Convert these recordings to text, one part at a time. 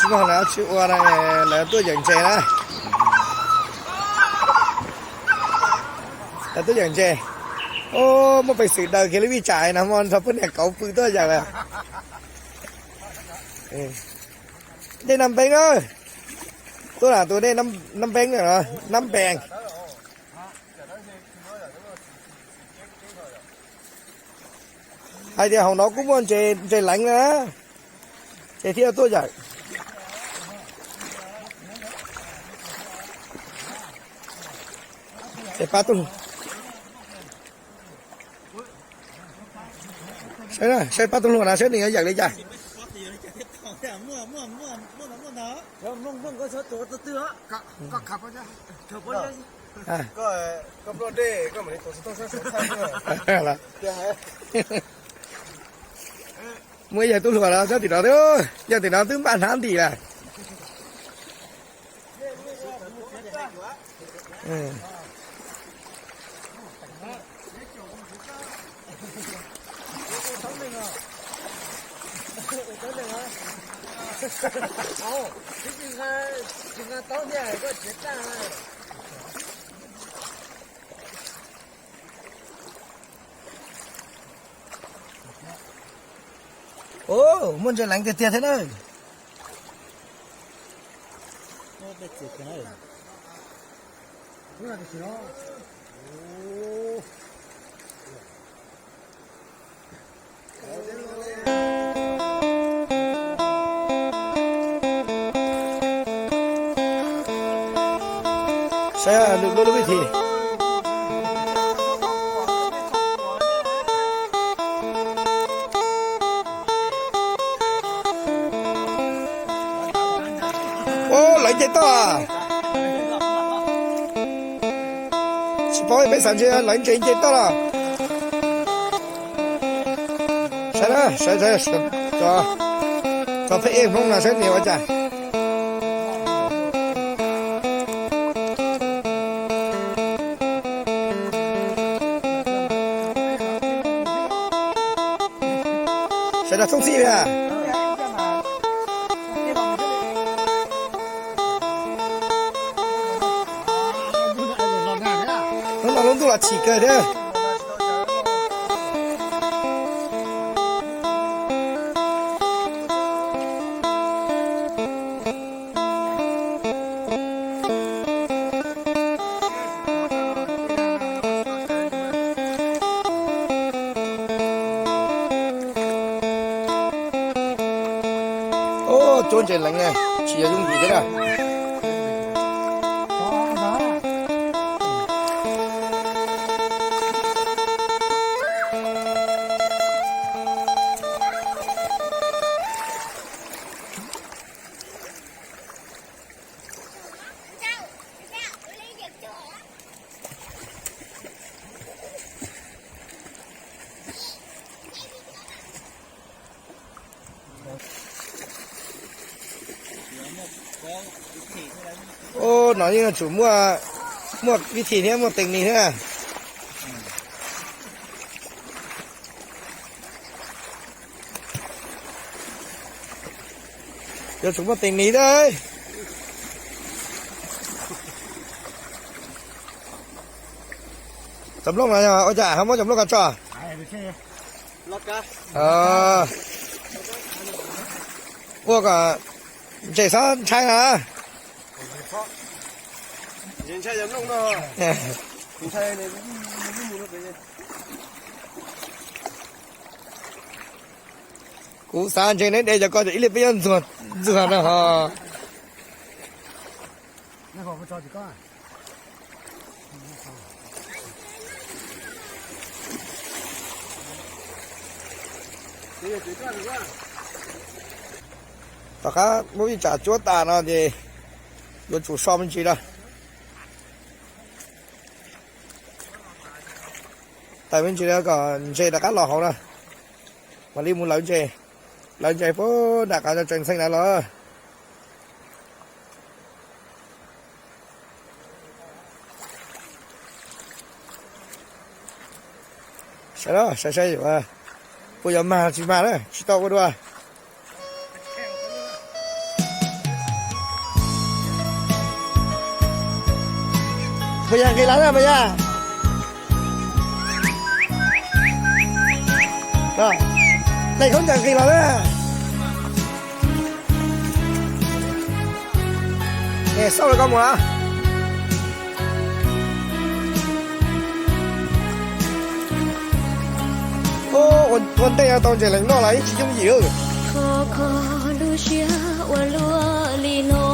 Koj lawv tsis ua, lawv tuaj yawm ntses na. Lawv tuaj yawm ntses. Muaj peev xwm daws kiag lub vij tsam no hmo nrog poj niam kauv pw tuaj yawm lawm. Dej Nam Npeeb na. Tuaj lam tus dej Nam Npeeb, Nam Npeeb. Hais tias hauv no kuj muaj ntses leev na, ces thiaj tuaj yawm. Ces pab tub, saib pab tub hluas na saib nws yuav yawm li cas. Muaj ib yawg tub hluas no tsob tim no, yawg tim no twb npaj hnab ntim lawm. Muaj ntses leev tiag tiag thiab na. Saib lub lub vij thi. Ua lawv nce toj. Tsis paub peb xav ntshe lawv ntses nce toj los. Saib na, saib, saib, cov, cov pheb ej Hmoob no saib nws ua cas. Sawv daws thooj txhij li. Hnub no lub ntuj los chim kawg thiab. Ub, cuab ntses leev na, tsis yog yooj yim thiab na. Ub, no yeej yuav tsum muaj, muaj vib thim thiab muaj tees mis thiab. Yuav tsum muaj tees mis thiab. Cov nplooj no yog ua cas ho muab cov nplooj ko tso? Ua kom ntses txhob ntshai na. Kuv xav ntseeg neb de cov ko ces ib leeg peb yuav ntxuag ntxuag no ho. Tom qab muab vij tsam cuab tas no ces yuav tsum so me ntsis na. Tawm me ntsis kom ntses rov qab los hauv na, mam li mus lawv ntses. Lawv ntses puag nram qab tseem ntxhee na los. Saib, saib, saib yuav, puas yuav mag tsis mag na, tsis tau ua dua. Yog nqis los na mas yog. Neeg khaub ncaws nqis los na. Xauj rau koj mus na. Ua ntej tau ntses lees noj los ib tsis yooj yim. Kho kho lub siab ua luaj li no.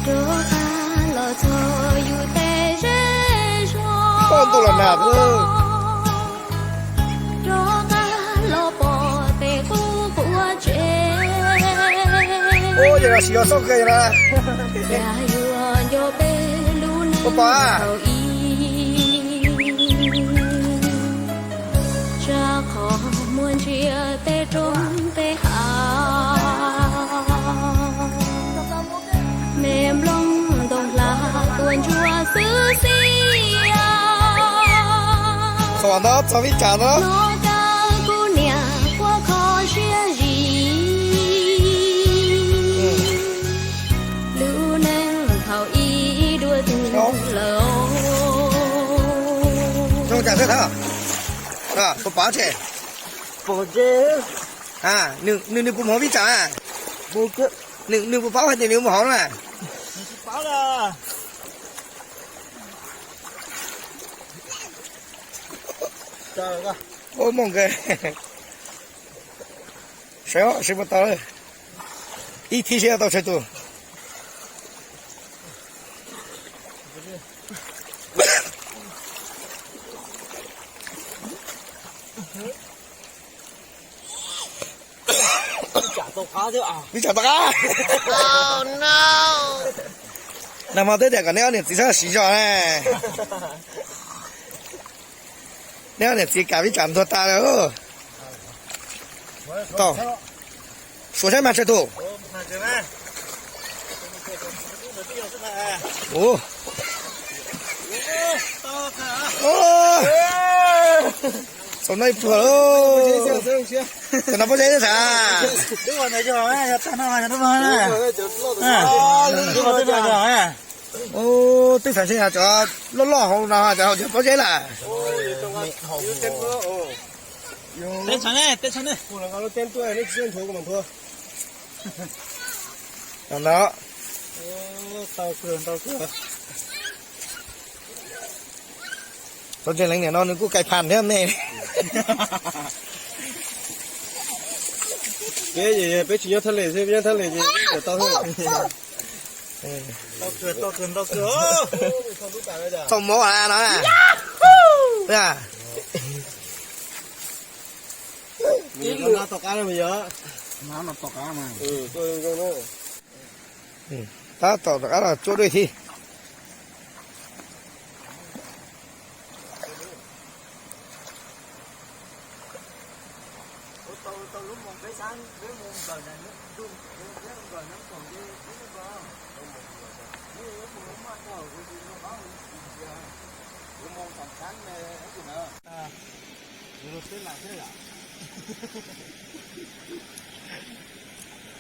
Rov qab los txog yus tej zej zog. Poj ntuj los nag. Rov qab los pom tej qub quav tsev. Ua yog los sis yog xauj kawg yog na. Cas yuav nco peb lub neej thaum ub. Tsa qhov muag ntsia tej roob tej hav, me nplooj ntoo hla tuaj ntsuag xwb xwb. Txog ntawd txog vib tsam ntawd. Hnov cas kuv niam quaj kho siab zis. Lub neej thaum ub dua twg lawm. Zoo cas thiab thab? Puas pom tsev? Pom tsev. Nws, nws puas mus hauv vib tsam? Nws, nws puas paub hais tias nws mus hauv na? Ua mooj kawg. Saib seb puas tau. Ib thib seb tau tsawg tus. Vib tsam tau qab. Nag hmo twb tias kom neb ob niam txiv sab siv zog ne. Neb ob niam txiv kam vib tsam ntuag tas lawm. Tau. Suav saib mas tsawg tus. Txaus no ib pluag lawm. Cov no pob zeb thiab sav. Twb xav seb cov loj loj hauv no cov hauv cov pob zeb lawm. Ntawd. Tau ntses leev niam no nws kuj kais phas thiab me. Peb, peb tsis nyob thaj les xwb, peb nyob thaj les ces tau. Txaus mob no. Tab tom rov qab los tsuab dua thiab.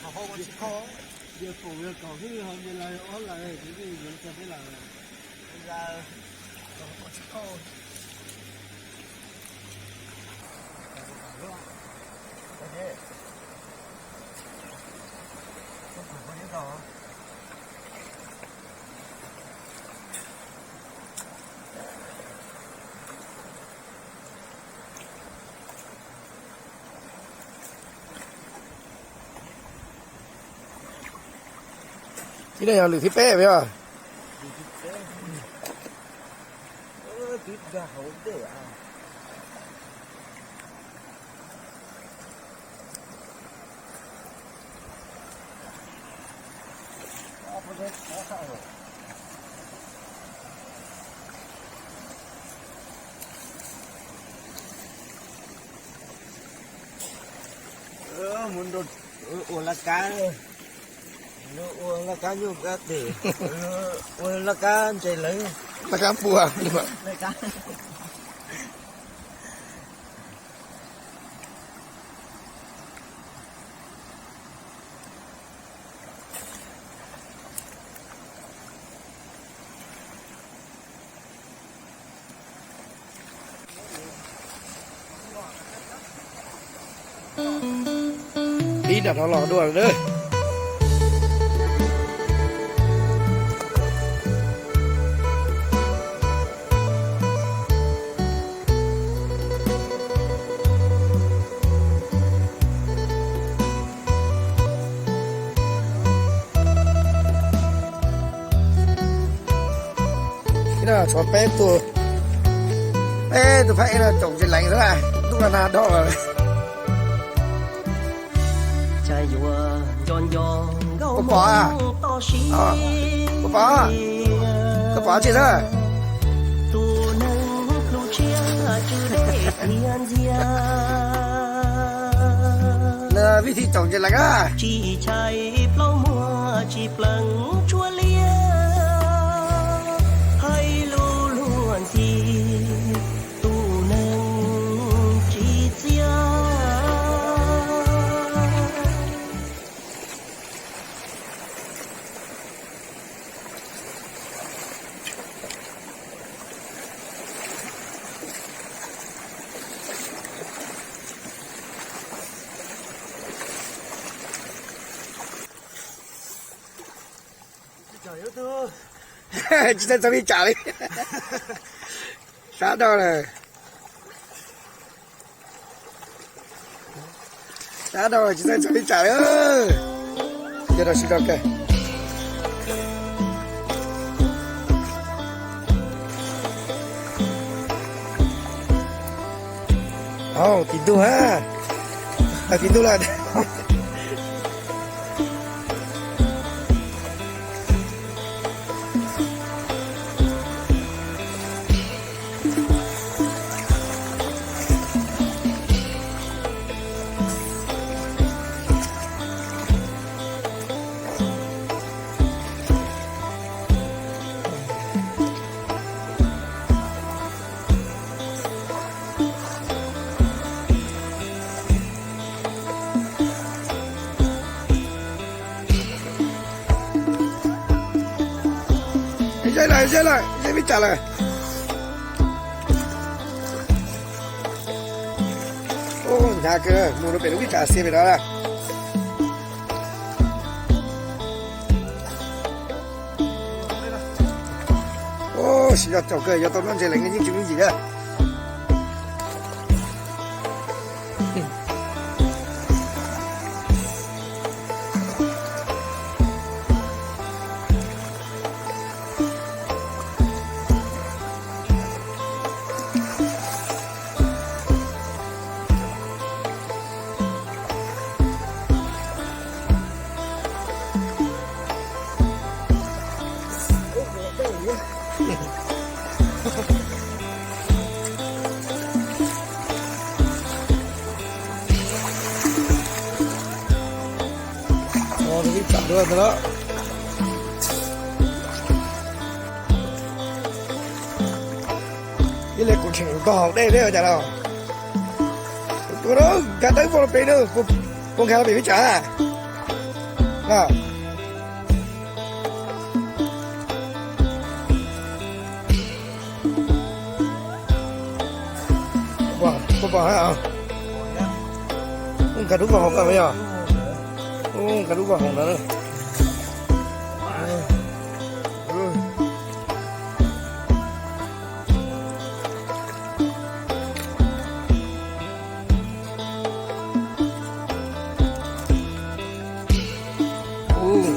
Qhov hauv ua tsis khau, yawg kaum yawg kaum xwb ho yawg lawv ob lawv, yuav txog peb lawm. Ib no yog lwm thib peb os. Ua laj kab, ua laj kab nyuj kab twm, ua laj kab ntses leev, laj kab npua. Ib nram no los dua lawm. Tshuav peb tug, peb tug phab ej no tsoom tsis lees xwb na, ntuj no nag dhau lawm. Puas pom, puas pom, koj pom tsis xwb? Vij Thij tsoom tsis lees na. Tsis txawj txog vij tsam li. Sab dhau lawm. Sab dhau lawm, tsis txawj txog vij tsam li. Yog rau sib rau kawg. Au, tim ntug ha. Tim ntug lawm. Ze lawm, ze lawm, ze vij tsam lawm. Hnyav kawg, mus rau pem lub vij tsam xiav pem no. Siv zog caum kawg, yuav tau noj ntses lawm, yeej tsis yooj yim thiab. Ib tsam dua ntawd lawm. Ib li kuv tseem tau haus dej thiab cas los. Ua nkag dawb vog rau pem na, puas nkag rau pem vij tsam na? Nkag dub vog hauv kawg yog. Nkag dub vog hauv ntawd.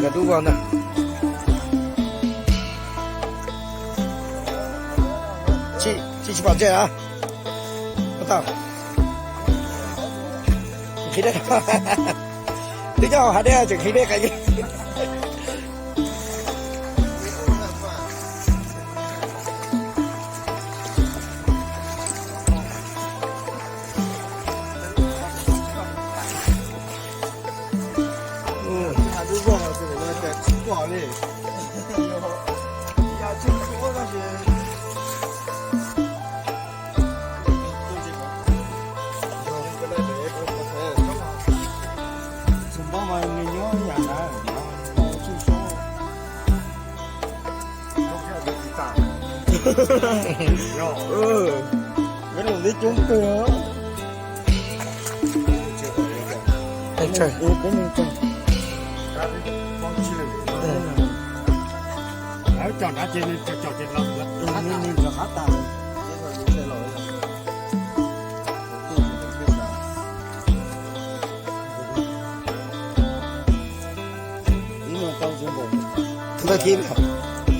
Nkag dub vog ntag. Tsis, tsis pom ntses na. Tau. Nqhis dej. Twb nyob hauv hav dej tseem nqhis dej qab. Neb los neb coob kawg. Peb neeg tso. Cov nrad ces nws cov ces los nws nws nrog qab tas. Ib no tau zoo npaum. Tus ntawd kib,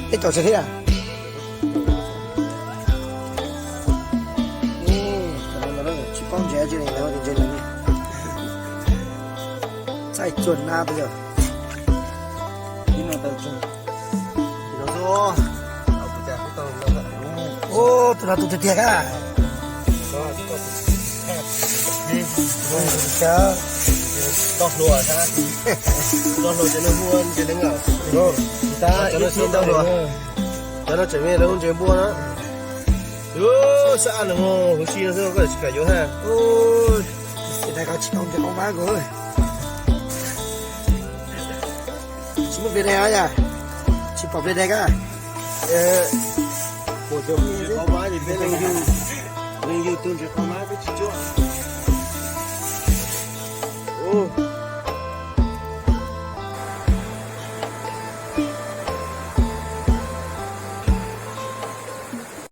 peb caum tsawg thiab? Tsis paub ntses tsis li, ntses lawm. Txaij tsuag nab twb yog. Ib no tau zoo. Tus no tus tiag tiag thiab. Tsis tau hluas, tsis tau hluas ces nws hu ntses neeb lawm. Cov no tseem me lawv hu ntses npua na. Xab ab nws hu huv si no xwb koj tsis kam yuav thiab. Ua, tsis tau ntses qau mab nkaus. Tsis muaj pliag dai yom? Tsis pom pliag dai kab. Ntses qau mab ces peb leej yug, leej yug tug ntses qau mab peb tsis cuab.